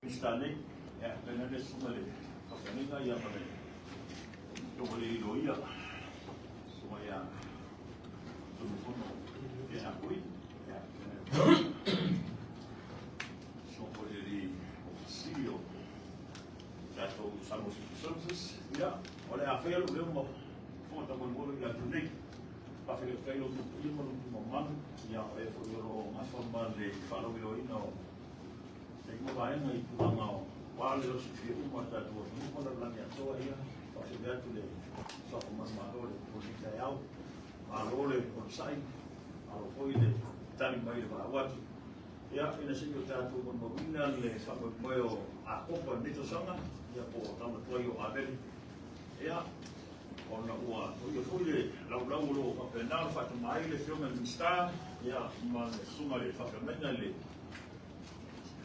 Minisita nei, ia, tainane le susuga i le faafeagaiga ia ma le afioga i le loia, susuga ia Tunumafono Kenakui, ia, susuga foi i le Ofisa Sili o tatou Samoa Social Services, ia, o le a faia lou leo ma fofoga taumolimoli i latou nei. Faafetai i lo outou paia ma lo outou mamalu, ia, o e foi o lo o gafa ma le faalauiloaina o Taimi vaega i tulaga o aua le osofia uma o le tatou atunuu ma le lalolagi atoa. Ia faafetai atu le suafa manumalo i le lenei taeao. Malo le onosai, malo foi le tali mai i le valaau atu. Ia, ina se i o tatou molimauina le faamoemoe o Akopa i lenei tausaga, ia po o tama tuai o Avele. Ia, ona ua toia foi le laulau o lo o faapena ona faatama ai le Afioga i le Minisita, ia, ma le Susuga i le Faafeagaiga i le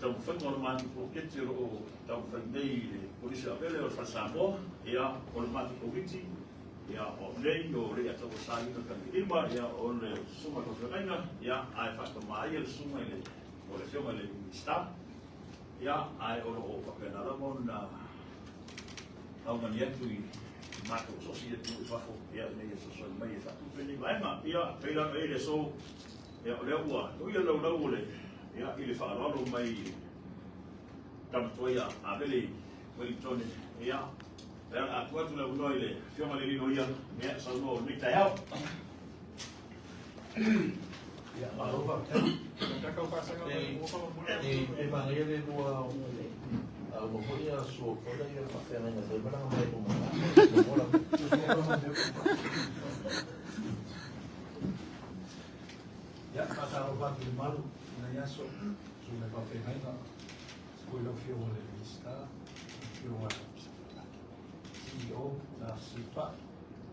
taumafaiga o le matou poloketi o lo o taumafai nei i le Kolisi o Avele o le Fale Samoa, ia, o le matou komiti, ia, o au nei, o Leiataua Salina Tagiilima, ia, o le Susuga i le Faafeagaiga, ia, ae faatama ai le Susuga i le, o le Afioga i le Minisita, ia, ae o lo o faapena lava ona augani atu i matou sosi i atunuu i fafo, ia, ina ia fesoasoani mai e faatupe lenei vaega. Ia, pei la ona i ai le aso, Ia, o lea ua toia le laulau o le, ia, i le faaaloalo mai i le tama tuai a Avele i Uelintone. Ia, o lea o le a tuu atu le avanoa i le Afioga i le alii loia, ia, e saunoa o lenei taeao. Ia, malo faafetai. E manaia le lua a uma foi a sua fola ia faafeagaiga fai malaga mai luma. Ia, faatalofa atu i le malu i lenei aso, susuga i faafeagaiga, foi lau Afioga i le Minisita, Afioga CEO na Sipa,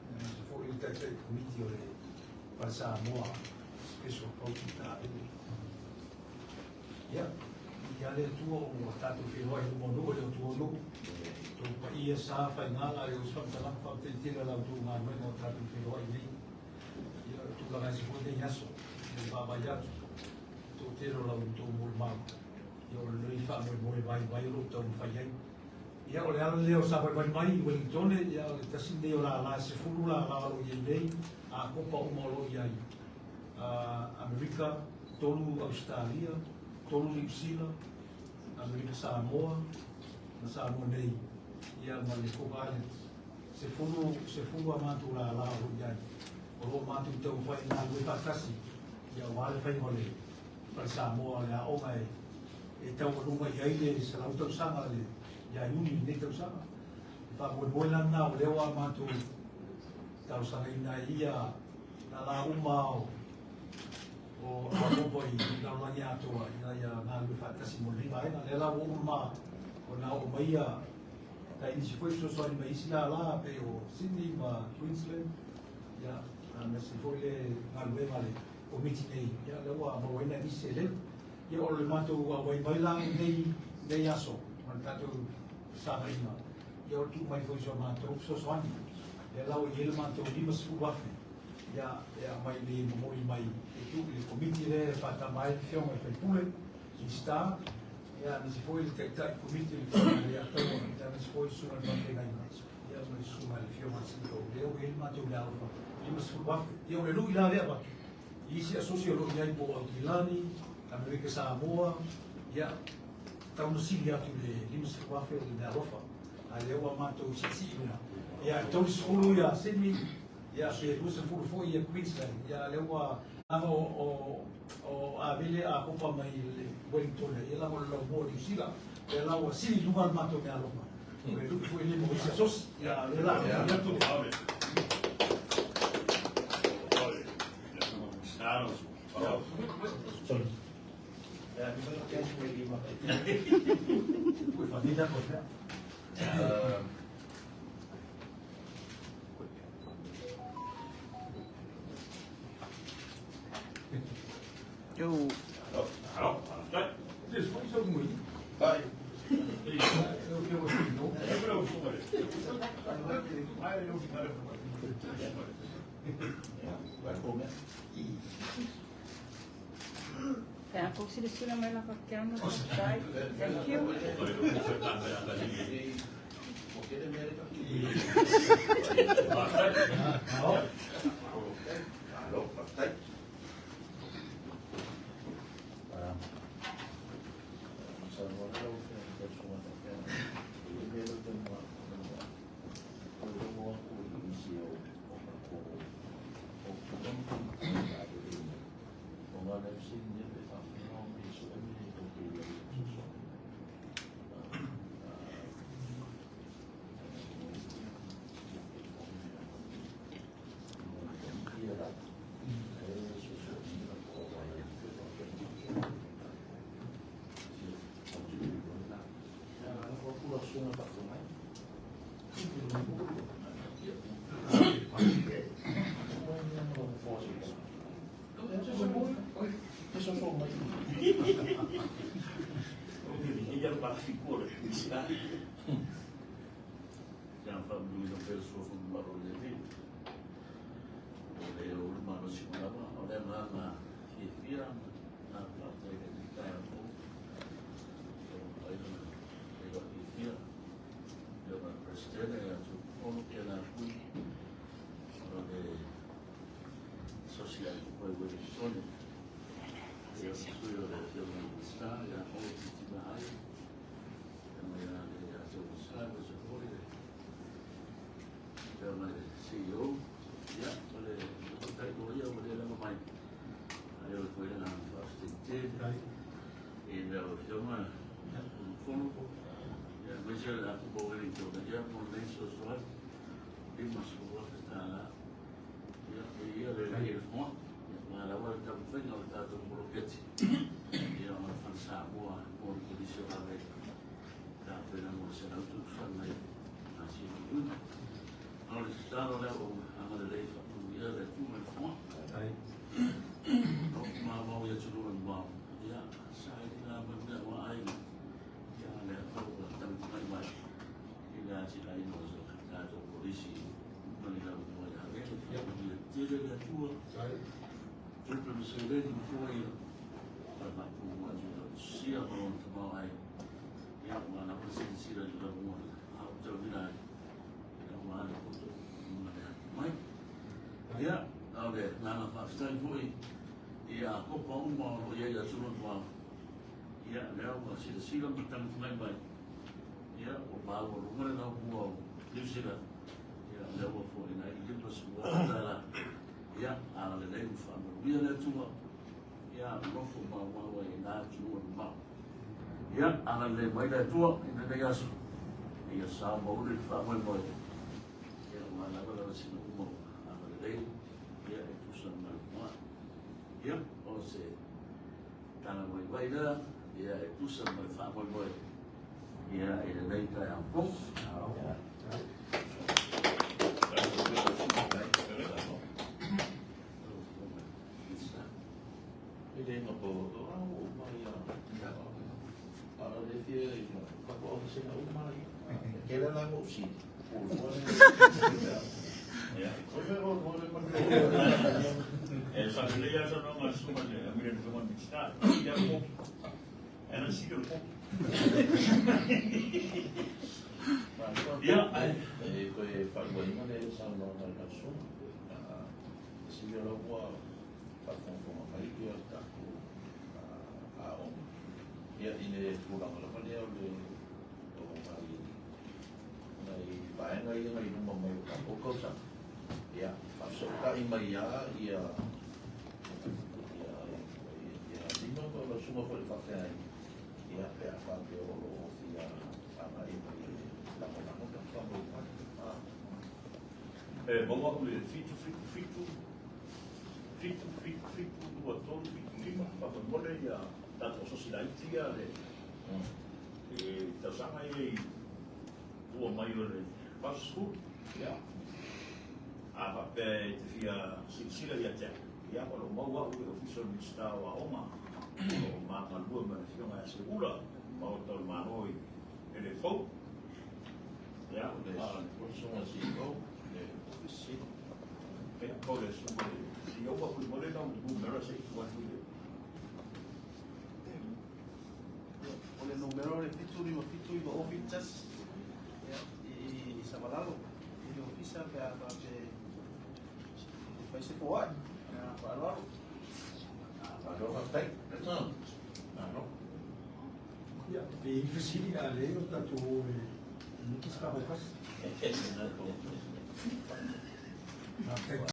aemaise foi le Taitai Komiti o le Fale Samoa Special Coaching Taavele. Ia, viia le Atua ua tatou feiloai i luma o nuu e le o tua o nuu. Tou paia sa faigala e o se faamatalaga faafetai tele a la outou galuega o tatou feiloai nei. Ia, o tulaga ese foi lenei aso, i le vaavaai atu, i le toatele o la outou molimau, ia o lenei faamoemoe vaivai o lo o taumafai ai. Ia, o le ala lea o savaivai mai i Uelintone, ia o le tasi lenei o lala e 10 lala o lo o i ai nei, Akopa uma o lo o i ai, Amerika, 3 Ausetalia, 3 Niu Sila, Amerika Samoa, ma Samoa nei, ia ma le Cook Islands. 10, 10 a matou lala o lo o i ai, o lo o matou taumafai e galulue faatasi, ia aua le faiga o le Fale Samoa o le aoga e e taualuga i ai le 100 tausaga le ia Iuni lenei tausaga. E faamoemoe la lena o lea ua matou talosagaina ai ia lala uma o o Akopa i lalolagi atoa ina ia galulue faatasi mo lenei vaega. Lea la ua uma ona oo mai ia tai nisi foi fesoasoani mai isi lala pei o Sydney ma Queensland, ia, aemaise foi le galuega a le komiti nei, ia, lea ua maua ai nai nisi seleni. Ia, o le matou auai mai la lenei aso ma le tatou fesagaiga, ia, o le tuu mai foi o si o matou fesoasoani. Lea la ua i ai le matou $50,000, ia, e aumai nei e momoli mai e tuu i le komiti lea e faatama ai le Afioga i le sui usufono, Minisita, ia, aemaise foi le Taitai Komiti o le Afioga ia Leiataua, ia, aemaise foi le Susuga i le Faafeagaiga, ia, ma le Susuga i le Afioga i le CEO. Lea ua i ai le matou meaalofa $50,000. Ia, o le lui la lea avatu i isi asosi o lo o i ai po o Aukilani, Amerika Samoa, ia, tau na sili atu i le $50,000 o le meaalofa. A lea ua matou siisii lea. Ia, e 30 ia Sydney, ia, pe 20 foi ia Queensland, ia, lea ua o o Avele a kopa mai le Wellington, ia la o le laumua o Niu Sila, lea la ua sili i luga le matou meaalofa. O le lui foi le mo isi asosi. Ia, lea la ua atu. Sorry. Ui, whanina ko mea. Yo. Pe a tou silasila mai lava Keanu, faafetai. Thank you. E maua aku le 777 777 2375 faamolemole ia tatou asosi laiti ia le tausaga ia i tua mai o le 80 ia a faapea e te fia silasila ia te au ia o lo o maua au i le Ofisa o le Minisita o Aoga o lo o ma galue ma le Afioga ia Seuula Maota o le Malo i Elefou ia po le susuga i le CEO faamolemole lau numera se i tuu atu i le numera o le 757 071 ia, i Savalalo i le ofisa pe a faapea e fai se foai. Ia, faaaloalo. Malo faafetai. Malo. Ia, pe i fesili a le o tatou o e miki se.